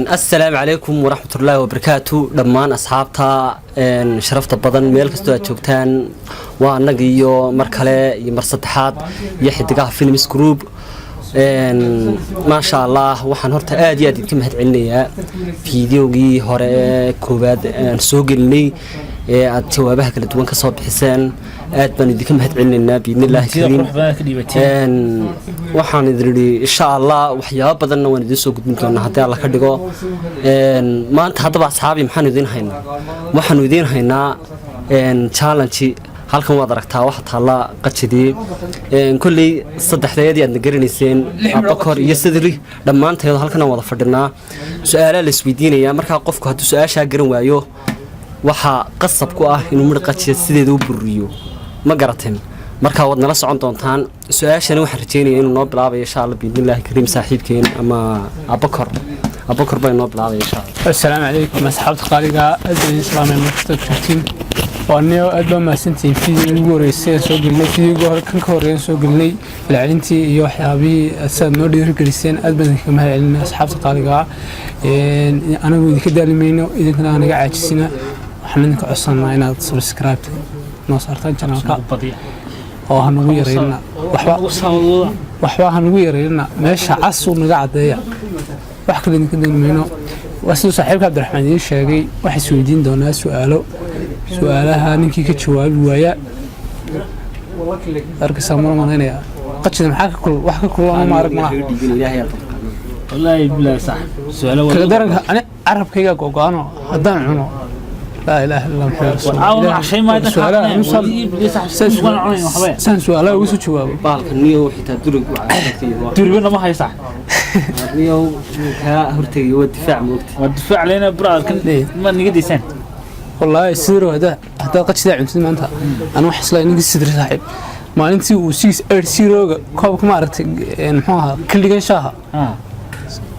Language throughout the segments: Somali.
Assalaamu calaykum waraxmatullaahi wabarakaatu. Dhammaan asxaabta sharafta badan, meel kastoo aad joogtaan, waa annaga iyo mar kale iyo mar saddexaad iyo Xidigaha Films Group. Maasha Allah, waxaan horta aad iyo aad idinka mahad celinayaa fiideogii hore ee koowaad aan soo gelinay ee aad jawaabaha kala duwan ka soo bixiseen. Aad baan idinka mahad celinaynaa, biidnillaahi kariim. Waxaan idin idhi, insha Allah, waxyaabo badanna waan idiin soo gudbin doonaa haddii Alla ka dhigo. Maanta haddaba, asxaabi, maxaanu idiin haynaa? Waxaanu idiin haynaa challenge. Halkan waad aragtaa, waxa taalla qajadii. Kolley saddexdeedii aadna garanayseen, Abakor iyo Sadri, dhammaanteedu halkan aan wada fadhinaa. Su-aalaa la isweydiinayaa. Markaa qofku hadduu su-aashaa garan waayo, waxaa qasab ku ah inuu midh qajiya sideeda u bururiyo. Ma garateen? Markaa waad nala socon doontaan. Su-aashani waxaan rajeynaya inuu noo bilaabayo, insha Allah, biidnillaahi kariim, saaxiibkeen ama Abakor. Abakor baa inoo bilaabaya, insha Allah. Assalaamu calaykum, asxaabta qaaliga. Aad baan idin salaamay markasta joogtiin. Waa niyo, aad baa mahadsantihiin. Video ugu horeysay aan soo gelinay, videoga hore kan ka horeeyaan soo gelinay, falcelintii iyo waxyaabihii sidaad noo dhiirigeliseen, aad baan idinkaga mahad celinay, asxaabta qaaliga ah. Anagu idinka daalimayno, idinkana aanaga caajisina. Waxaan idinka codsanaa inaad subscribe noo saartaan channelka oo hanugu yareynina waxba, waxba hanugu yareynina. Meesha casuu naga caddeeya, wax kale idinka dooni waa. Siduu saaxiibka Cabdiraxmaan idiin sheegay, waxaa isweydiin doonaa su-aalo. Su-aalaha ninkii ka jawaabi waaya, arkaysaa, mala malaynaya qajida maxaa ka kulul? Wax ka kulul ama ma arag malaha. Wallaahi bilaahi, sax su'aalo. Kaga daranka ani carabkayga gogo-ano haddaan cuno. Laa ilaaha illa Maxamed rasuul. Saan su-aalaha ugu soo jawaabo. Bahalka niyow xitaa durig. Duribana ma haysa. Niyow kaa hortegay, waa difaac, moogta. Waa difaac leena, brother, kan ma niga daysaan. Wallaahi sidro, haddaad qajidaa cuntid maanta, anu wax isla ninkii Sidri saaxiib maalintii uu 680-ga koobka, ma aragtay, muxuu ahaa, kildhigan shaaha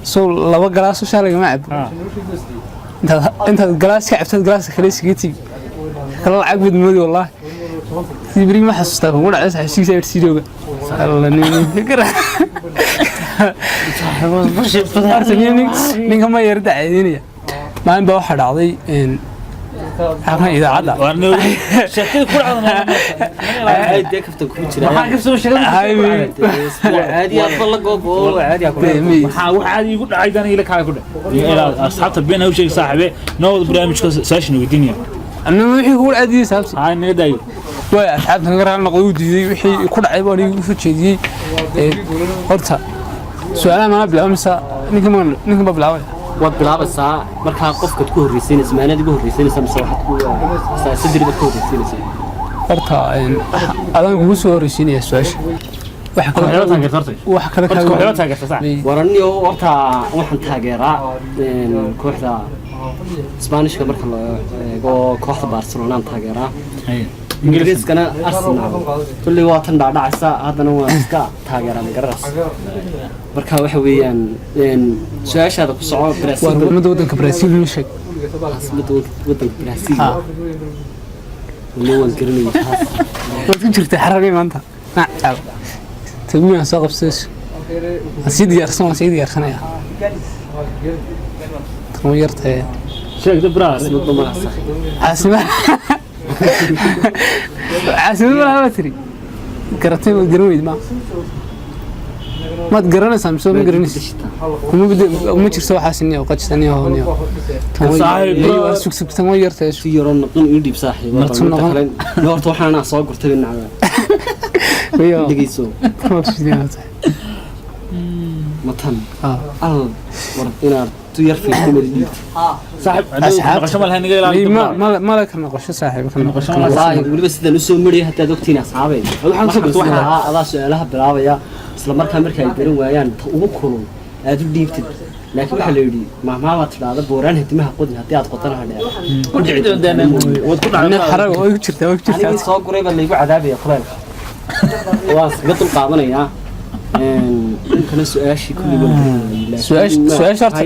soo laba galaasoo shaah lagama cabo. Intaad galaas ka cabtaad galaaska kale iskaga tigi, kala lacag baad moodi. Wallaahi sidii berigi ma xasuustaa kugu dhacday, saaxiib, 680-ga. Alla, horta ninka ma yar dacaydinaya. Maalin baa waxaa dhacday halkan idaacadda. Sheekada ku dhacda. Dee kaftan kugu jira. Maxaa ka soo sheekada? Caadi aad la googo, caadi ku. Maxaa wax caadi igu dhacay dana ila kala ku dhac ilaa asxaabta been ha u sheeg, saaxiibe. Noo wada barnaamijka saashin weydiinaya. Annaga wixii kugu dhacay saabsi. Haa, naga daayo. Waay, asxaabta naga raali noqday, uu diiday. Wixii ku dhacay baan igu soo jeediyey. Horta su-aalaha mana bilaaba mise ninkan baa bilaabaya? Waad bilaabaysaa. Markaa qofkaad ku horreysiinaysa, maanaad igu horreysiinaysa mise waxaad ku Sadri baad ku horreysiinaysaa? Horta adaan kugu soo horreysiinaya su-aasha. Waxa kale Kooxda taageerta horta. Wax kale. Horta kooxda taageerta, sax. Waraniyo, horta waxaan taageeraa kooxda Isbaanishka. Marka la eego kooxda Barcelona aan taageeraa, Ingiriiskana Arsenal. Kulley waa tan dhaadhacaysa, haddana waan iska taageeraa, magaranaysa. Marka waxa weeyaan, su-aashaada ku soco. Waa Brazil. Dowladda waddanka Brazil noo sheeg. Caasimada waddanka Brazil wala waan garanayay taas. Waad ku jirtay xaragay maanta. Nacab taguwaan soo qabsayso, waan sii diyaarsan, waan sii diyaarsanaya. Tan way yartahay. Sheegta, brother. Caasimad ma laha, saaxiib. Caasimad, caasimad malaha baa tiri. Garatay, waad garan weyd. Maad garanaysaa mise ma garanaysa? Kuma uma jirto waxaas niyo qajisa niyo niyo. Tan way Saaxiib, bro. Waa sug sug, tan way yartahay. Si yaroo noqon ii dhiib, saaxiib. Marti noqon. Horta waxaan soo gurtay dhinacda. Iyo dhegeyso. Tan waa sidii tahay. Matan. Ah. Al war inaad tu yar fiirto meel dhiibta. Saaxiib. Asxaabta. Noqosho ma laha, naga ilaali. Ma ma ka noqosho, saaxiib, ka noqosho. Noqosho ma laha. Wallaahi weliba sidaan usoo mariyay haddaad ogtihiin, asxaabay, Waxaan soo gurtay waxaan lahaa adaa su-aalaha bilaabaya, isla markaa marka ay garan waayaan ta ugu kulul aad u dhiibtid. Laakiin waxaa la yidhi, mahmaabaa tidhaahda, booraan hadimaha qodin, haddii aad qodana hadheer. Ku dhici doontaan, waad ku Nin dhacday. xarago way ku jirtaa, way ku jirtaa. Anigii soo guray baa laygu cadaabaya kuleelka, waan iskaga dul qaadanayaa. Ninkana su-aashii kulli waan garan waayey, laakiin Su-aasha horta-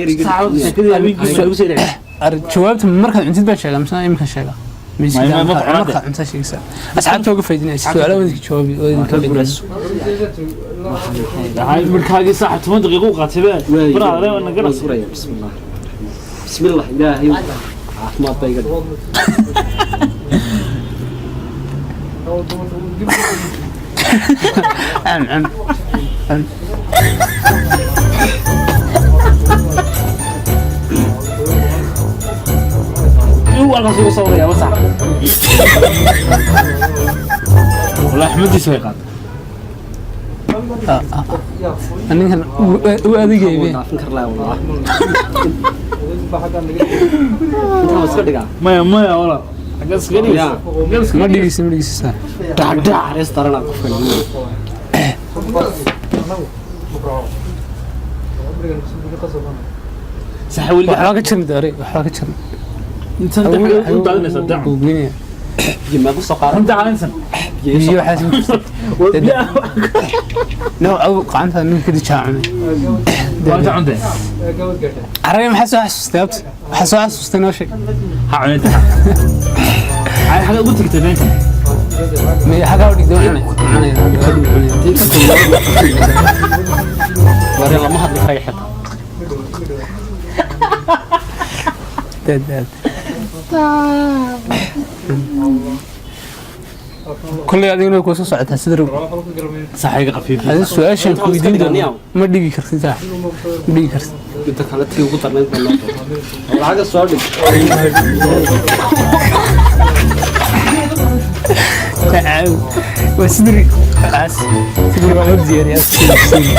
Sheekadii habeenkii ugu soo dhacay. Jawaabta markaad cuntid baan sheegaa mise iminka sheegaa? Ma cunade. Markaad cuntaa sheegaysaa, asxaabta uga faydinaysa su-aalaha wadinka jawaabi oo idinka faydinaysa. Midhkaagii, saaxiib, 10 daqiiqo u qaatay be, brother, naga Waan guraya, bismillah. Bismillah, ilaahay caafimaad baa iga dhig. Cun cun cun. Uu halkaas ugu sawiraya wasax. Wallahi xumadiisa way qaatay. Ninkan u adigaybe. Dhaafin karlaa wallah. Intaan iska dhigaa. Maya maya, wala xagga iskaga dhigaysa? Ma dhigaysa, ma dhigaysa saa. Dhacdhac restaurant qofkan. Sax weliga. Waxbaa ka jirna daare, waxbaa ka jirna. Intan u daadinaysa dac. Googlinaya. Biyo maad u soo qaadan? Inta calinsan. Biyo waxaas ma jirto. No, aw gacanta ninka ka dijaacunay. Waa inta cuntay. Carabi maxaa soo xasuustay abti? Waxaa soo xasuustay noo sheeg. Ha cunayta. Ay xagga ugu tagtay beenta. May xagaa u dhigday? Cunay cunay cunay. Ware lama hadli karayo xitaa. Dad dad. Kolley adiguna way kuu soo socotaa sida row. Sax iga khafiif. Adi su-aashaan ku weydiin doono ma dhigi kartid, sax ma dhigi kartid. Inta kale tii ugu darnayd baa noo lacaga soo dhig. Waa sidri as sidri waa loo diyaariyaa, sidri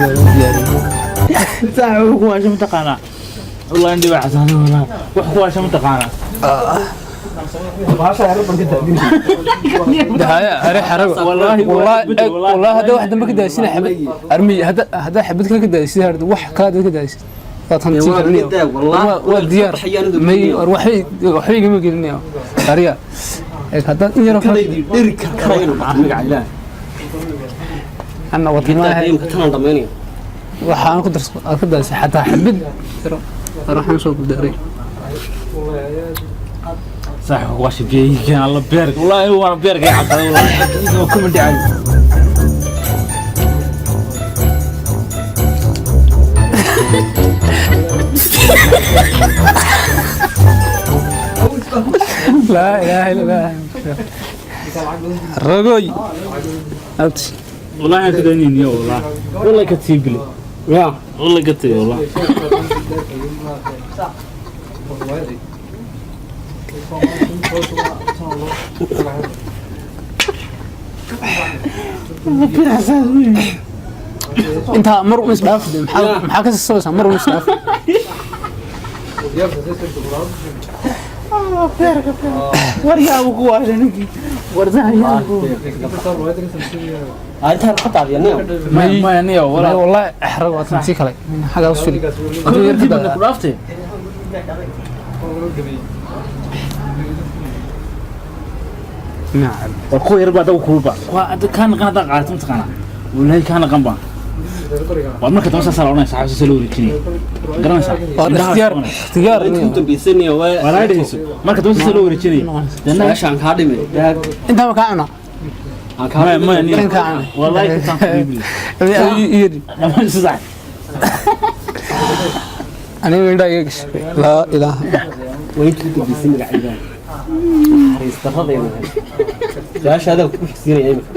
waa loo diyaariyaa. Sax wuxuu ku waasha mataqaanaa. Wallahi indhi baa xasaanay, wallahi wax ku waasha mataqaanaa. Haya are xarago. Wallahi, wallahi bedel, wallahi. Wallahi hadda wax dambe ka daasina xabad armi hadda hadda xabad kale ka daasid, harda wax kale hadda ka daasid waa tan tii waa kale. mid daag, wallahi. Waa diyaar. Waxyaanadu may gelinayo. War waxbay igama gelinayo ariya. Eeg haddaad in yaro Kadaydii dheri karkaraynu noqoto magaca ilaah. Anna wadnaaha. Imka tanaan dhamaynaya. Waxaan ku darso aad ka daasay xataa xabad yaro war waxaan soo gudaaray. Sax wuxuu ku waasha biyaha alla beerka. Wallahi waa beerka ay cabtaa, wallahi waa kuma dhacay. Laa ilaaha illa allah, ragoy abti. Wallahi aan ka daynayniyo, wallahi wallahi ka tiibili. Ya. Wallahi ka tiibi wallahi. Intaa mar un isdhaaf de, maxaa ka sasabeysaa mar un isdhaaf? Waryaabo ku waasha ninkii warsahayaabo. Intaan ka daadiyaniyo. Maya maya niyo. Wallahi Walaa. Wallahi xarag waa tan tii kale xagaa u suli hadduu yar ka Dibna daadaa. Ku dhaaftay. Nacam. War kuwa yar baa daw kulba kuwa hadda kaa naqan haddaa qaadato mataqaanaa, wallahi kaa naqan baa waa marka dambe saasaa la odhanaya saxaabta soo la wareejinaya garanaysaa. Waa ikhtiyaar ikhtiyaar. Intii ugu dambeysaniyo waa. Waa laga dhegeyso marka dambe saasaa loo wareejinaya deedna. Su-aashaan kaa dhimay daag. Intaa ma kaa cunaa? Aan kaa Maya maya niyo. Kan kaa cunay. Wallahi kataan kubiibili. Yiri. Dhammaan sax. Aniga indhaa iga gashay, laa ilaaha. Waa intii ugu dambeysay magaca ilaah naxariis darradayna hayso. Su-aasha adaa ku xigsiinaya imika.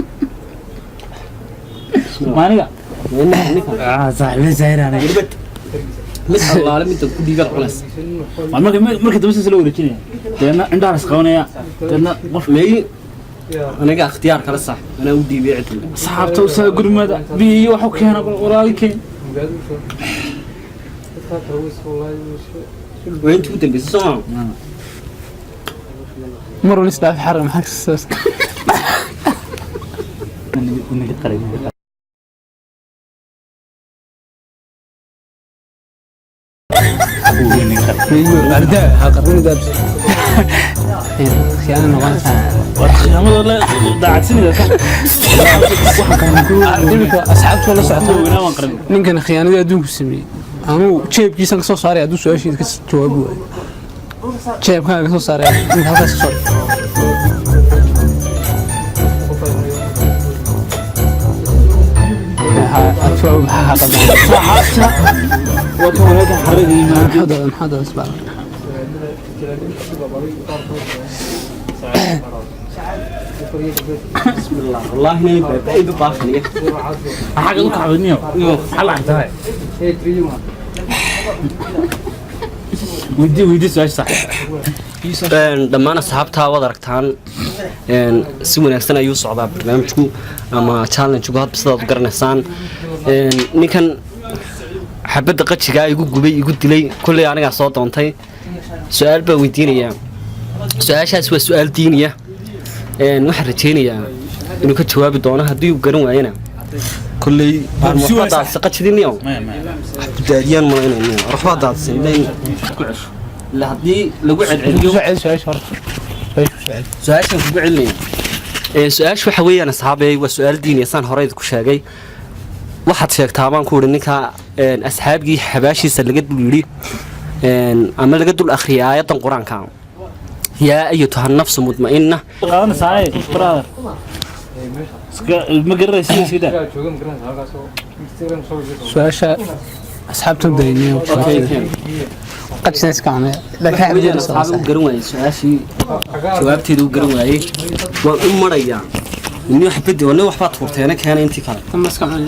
Maaniga. Ninkan. Ah saaxiib zayrana. Weliba mid allaale midda ku dhiigaad cunaysa. Waa marka dambe saasaa loo wareejinaya deedna indhaha las qabanaya deedna qof. May, aniga ikhtiyaar kale sax anaa u dhiibay cid dambe. Saxaabta usaa gurmada biyo iyo waxu keena walaalkeen. Waa intii ugu dambeysay soo maa? Mar un isdhaaf xarag, maxaa ka sasabeysaa? Inaga qaray. Ardaa ha qarni daabs khiyaano noqonaysaa. War khiyaamada la daacadsinayda sax. Imika asxaabta la socota. Weynaa waan qaran. Ninkan khiyaanadii adduunku sameeyey anuu jeebkiisan kasoo saaray hadduu su-aashiida ka jawaabi waayo jeebkaaga kasoo saaray ninka halkaas kasoo. Maxaa qaldan? Saxaabta. Waa kan walaalkan xarriga yimaado. Maxaa dada isbaa? Bismillah, wallahi inay baaba'ayba baafaniya. Xagga u kacbadniyo. Maxaa lacag tahay? Weydii, weydii su-aasha sax. Dhammaan asxaabtaa waad aragtaan, si wanaagsan ayuu socdaa barnaamijku ama challenge-gu hadba sidaad u garanaysaan. Ninkan xabadda qajigaa igu gubay, igu dilay, kolley anigaa soo doontay. Su-aal baa weydiinayaa, su-aashaas waa su-aal diiniya. Waxaan rajaynayaa inuu ka jawaabi doono. Haddii uu garan waayana, kolley waxbaa daadisa qajidiniyo. Maya, maya. Daadiyaan malaynayno, waxbaa daadisay Ku cesho. Ila haddii lagu celceliyo. Soo celi su-aasha horta, su-aasha ku soo celi. Su-aashaan kugu celinaya, su-aasha waxa weeyaan, asxaabey, waa su-aal diiniya saan horey ku sheegay. Waxaad sheegtaa baan ku idhi ninka asxaabgii xabaashiisa laga dul yidhi ama laga dul akhriyay aayaddan Qur-aanka: "Yaa ayatuha nafsu mudma'ina." Qaadanaysaa, brother. Iska ma garanaysid, iska daa. Su-aasha asxaabta u daynay, qajina iska cunay, laakiin Weeyaan xabadda asxaabi u garan waayey su-aashii, jawaabteeda u garan waayey. Waan u marayaa nin xabadii oo nin waxbaa tuurteena keenay intii kale. iska cunay.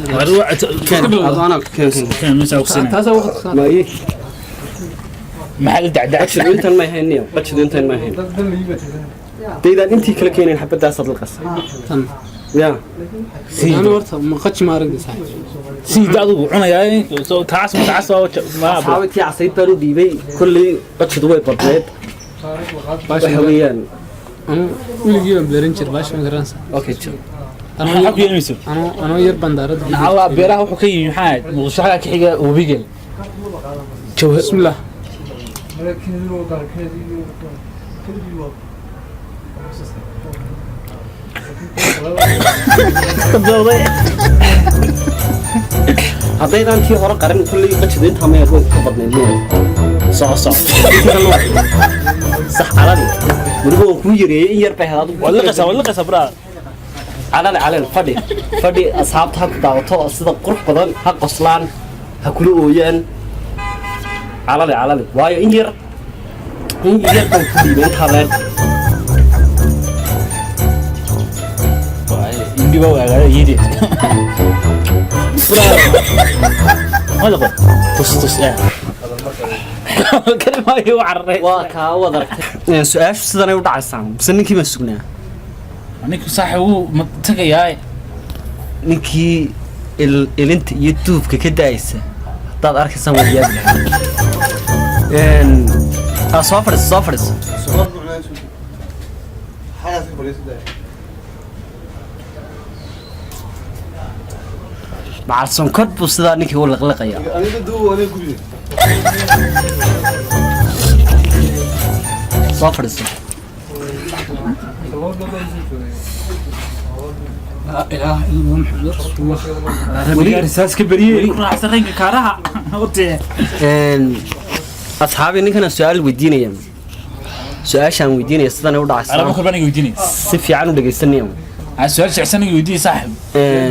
Keen adu, anaa keen keen. Keen meesha ku siinaya. Taasa waqti. Maaye. Maxaa la dacdac? Qajidu intan may hayn niyo, qajidu intan may hayn. Daydaan intii kala keenayn xabadaasaad la qasay. Tan. Ya. Anu horta ma qaji ma aragdi, saaxiib. Sii adigu cunayaa soo taas ma taas waa ma. Asxaabi, tii casayd baan u dhiibay. Kolley qajidu way badneed, waxa weeyaan. Anu weligii baan beeran jir baasha, ma garanaysaa? Okay. Maxaa ku yeelayso? Anoo yar baan daaradda. Allah, beeraha wuxuu ka yimi maxaa ahayd? Muqdisho xagga ka xiga webiga. Bismillah. Haddaydaan tii hore qarin, kolley qajidu intaa may way ka badnayd miya? Soco, soco. Intii kalena sax. Calali weliba waan kuu yareeyey, in yar bay ahayd adigu. Waad liqaysaa, waad liqaysaa, brother. Calali, calali, fadhi, fadhi. Asxaabta ha ku daawato oo sida qurux badan ha qoslaan, ha kula ooyaan. Calali, calali, waayo in yar, in yar baan ku dhiibay intaa leer. Indhi baa waagaada yidi. Brother. Ma liqo. Tus tus eh. Kali maayo, waa cararay. Waa kaa, waad aragtay su-aashu sidanay u dhacaysaa, mise ninkii baan sugnaa? Ninku saaxib wuu ma tagayaa. Ninkii ilinta iyo duubka ka daaysa haddaad arkaysaan waa yaabi lahaa. Soo fadhiiso, soo fadhiiso. Macal sonkor buu sidaa ninkii u liqliqaya. Soo fadhiiso. Laa ilaaha illa Allah Maxamed rasuulullah. Weli risaas ka bariyay ku raacsan ranka kaaraha. Wate. Asxaabi, ninkana su-aal weydiinaya. Su-aashaan weydiinaya sidanay u Ala dhacaysaa. bakar baan weydiinay. Si fiican u dhegaysanaya. Ah, su'aal shicsan iga weydiiyay saaxib.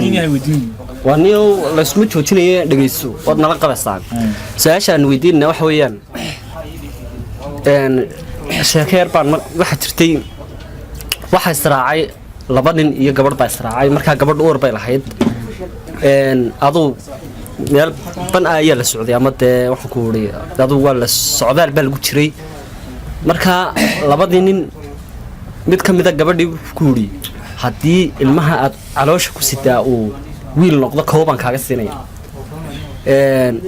Diin yahay weydiin. Waa niyow, laysma joojinaya, dhegayso, waad nala qabaysaa. Su-aashaan weydiinana waxa weeyaan, sheeko yar baan waxaa jirtay, waxaa israacay laba nin iyo gabadh baa israacay. Markaa gabadh uur bay lahayd. Aduu meel ban ah ayaa la socday, ama dee waxaan ku uri aduu waa la socdaal baa lagu jiray. Markaa labadii nin mid ka mida gabadhii wuxuu ku yidhi: "Haddii ilmaha aad caloosha ku sidaa uu wiil noqdo, koobaan kaaga siinaya."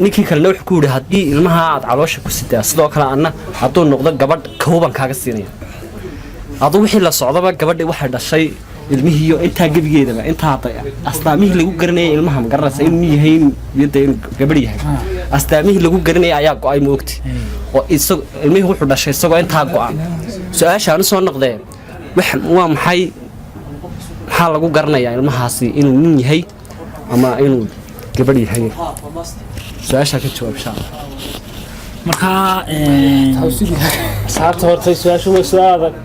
Ninkii kalena wuxuu ku yidhi: "Haddii ilmaha aad caloosha ku sidaa sidoo kale anna hadduu noqdo gabadh, koobaan kaaga siinaya." Aduu wixii la socdaba gabadhii waxay dhashay ilmihiiyo intaa gebigeedaba intaa hadda astaamihii lagu garanayay ilmaha, ma garanaysa inuu yahay iyo dee inuu gabadh yahay, astaamihii lagu garanayay ayaa go-ay, ma ogti? Oo isag ilmihii wuxuu dhashay isagoo intaa go-an. Su-aashaan usoo noqdee, waa maxay, maxaa lagu garanayaa ilmahaasi inuu nin yahay ama inuu gabadh yahay? Su-aashaa ka jawaab insha Allah. Markaa asxaabta, horta su-aashu waa su-aal adag.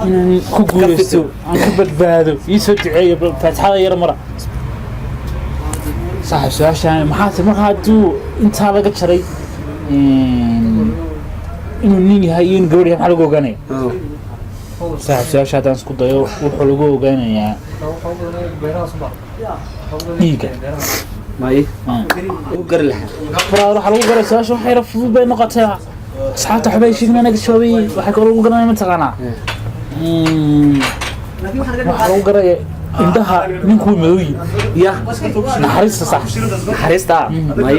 Inaan ku guuleysto, aan ku badbaado, ii soo duceeyo, bal faatixada yar mara. Saaxib, su-aashaan maxaa ti? Markaa hadduu intaa laga jaray Inuu nin yahay iyo inuu gabadh yahay maxaa lagu ogaanaya? Saaxiib, su-aasha haddaan isku dayo, wuxuu lagu ogaanayaa dhiigga. May u gari lahaa. Brother, waxaa lagu garay su-aasha wax yara fudud bay noqotay. Asxaabta waxbay sheegin, anaga jawaabay. Waxaa kaloo lagu garanaya, mataqaanaa, waxaa lagu garaya indhaha ninku way madow yihiin. Ya. Naxariista, sax. Naxariista, may.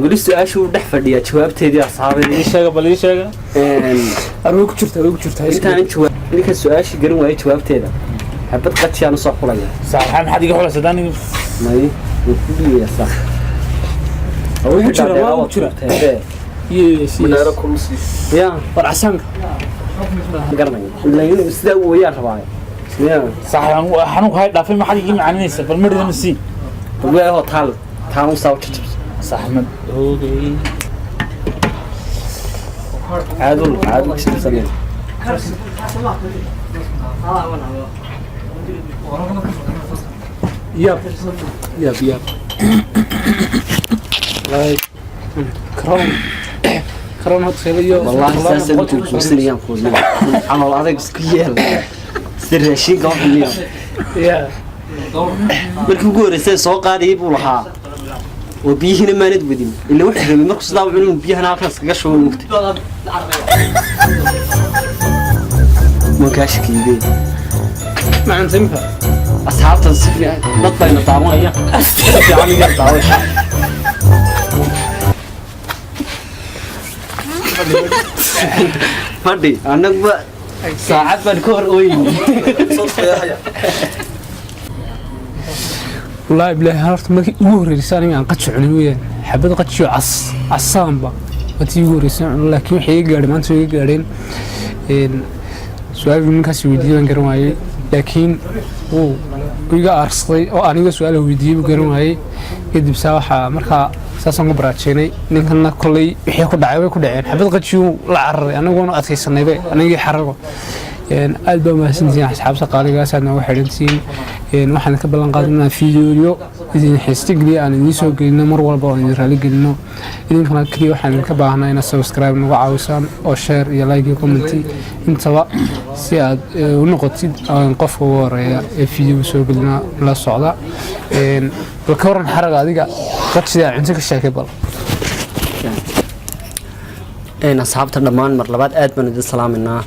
Weli su-aashu uu dhex fadhiyaa jawaabteedii, asxaabay. Ii sheega bal, ii sheega. Way ku jirtaa, way ku jirtaa. Intaan jawaab ninka su-aashii garan waayay jawaabteeda, xabad qajiyaan usoo xulaya. Sax, maxaad iga xulaysa haddaan May, wuu ku dhiibaya, sax. Waa ku jira, waa ku jira. Yes, yes. Ya. War casaanka. Garanaya ilaa inuu sidaa u wayaan rabaa ya. Sax, xanuunka hay dhaafay, maxaad iga macaninaysa? Bal maridana sii. Balweehoo taal taan u saa u jajabso. Sax, mad oogay. Caadul caadul jajabsanaya. Yaab, yaab, yaab. Wallahi, karoon karoon hotel iyo Wallaahi saasay u kuusinayaan, kuusina camal adag isku yeel si raashinka wax miya. Ya. Markii ugu horreysay soo qaadayay buu lahaa oo biyihiina maanad wadin, ila wuxuu rabay markuu sidaa u cuno inuu biyahana halkaas kaga shubo. Mugtay waan kaa shakiibey. Macanta imka. Asxaabtan si fiican dad bayna daawanaya, si fiican iga daawasha. Fadhi, annaguba saacad baan ka hor ooyeyni. Wallaahi bilaahi, horta markii ugu horreysay aniga aan qaji cunay weeyaan, xabad qajiyo cas casaanba waa tii ugu horreysay aan cuno, laakiin waxay iga gaadhay maanta, way iga gaadheen. Su-aal ninkaas weydiiyey baan garan waayey, laakiin wuu iga aarsaday oo aniga su-aal weydiiyey buu garan waayey. Kadib saa waxaa markaa saasaan ku baraajeynay ninkanna. Kolley wixii ku dhacay way ku dhaceen, xabad qajiyuu la cararay, anagoona adkaysanaybe anigii xarago. Aad baa mahadsantihiin asxaabta qaaligaas, aad nooga xidhantihiin. Waxaan ka ballan qaadinaa fiidiyoyo idin xiisto geliya aan idiin soo gelino mar walba oo idin raali gelino. Idinkana keliya waxaan idinka baahnaa inaad subscribe nagu caawisaan oo share iyo like iyo comment intaba, si aad u noqotid qofka ugu horeeya ee fiideo soo gelina la socda. Bal ka waran xaraga adiga qadsidaa cunto ka sheekay bal. Asxaabta dhammaan mar labaad aad baan idin salaaminaa.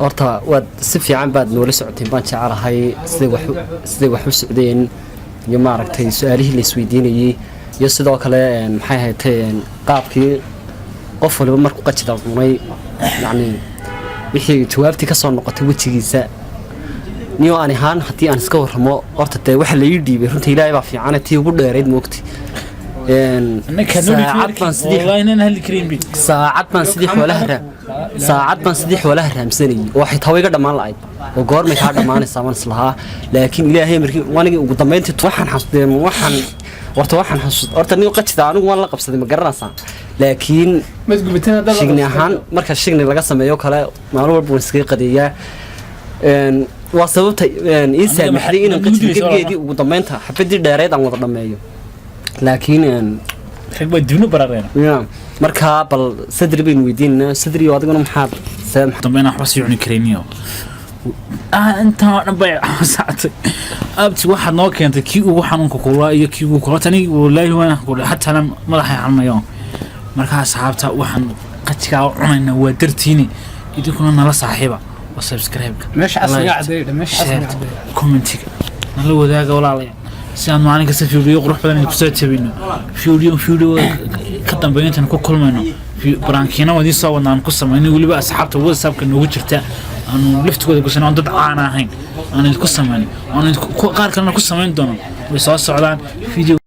Horta waad si fiican baad noola socoteen baan jecelahay, siday wax u socdeen iyo maaragtay su-aalihii la isweydiinayey iyo sidoo kale maxay ahayd qaabkii qof waliba markuu qajida cunay, yacni wixii jawaabtii ka soo noqotay wejigiisa. Niyo aan ahaan haddii aan iska warramo, horta dee waxa la ii dhiibay runta Ilaahay baa fiicane, tii ugu dheerayd moogti. Saacad baan sidii Wallahi inaan hadli karin bi. Saacad baan sidii xoolaha raamsanayay oo xitaa way iga dhammaan la'ayd oo goormay kaa dhammaanaysaa baan islahaa, laakiin Ilaahay markii wanigii ugu dambeyntii waxaan xasuustay, waxaan horta waxaan xasuust horta nin qajida anigu waan la qabsaday, ma garanaysaa, laakiin madgubitaan hadda. Shigni ahaan marka shigni laga sameeyo kale maalin walba waan iskaga qadeeyaa. Waa sababta ii saamaxday inaan maxaad qajida nuudinaysaa? Gebigeedii ugu dambeynta xabadii dheereed aan wada dhammeeyo, laakiin Rag baa dibno barareena. Ya, markaa bal sadri baynu weydiinaynaa. Sadri, adiguna maxaad see Dambe inaan waxba sii cuni karayniyo intaan oo dhan bay sacatay. Abti, waxaad noo keentay kii ugu xanuunka kulaa iyo kii ugu kulaa tani. Wallaahi waan ku xataa madaxay xanuunayo. Markaa asxaabta, waxaan qajigaa u cunaynaa waa dartiini, idinkuna nala saaxiiba oo subscribe-ka Meesha casriga cadeeya, meesha casriga share cadeeya. Commentiga nala wadaaga, walaalayaal, si aan maalin kasta fiidiyo qurux badan idinku soo tabino. Fiidiyo ka dambeeya intaan ku kulmayno, baraankiina waan idiin soo wadnaa aan ku samaynay weliba asxaabta WhatsAppka noogu jirta aanu laftigooda gusan oon dad caan ahayn aan idinku samaynay oon qaar kalena ku samayn doono. Way soo socdaan video.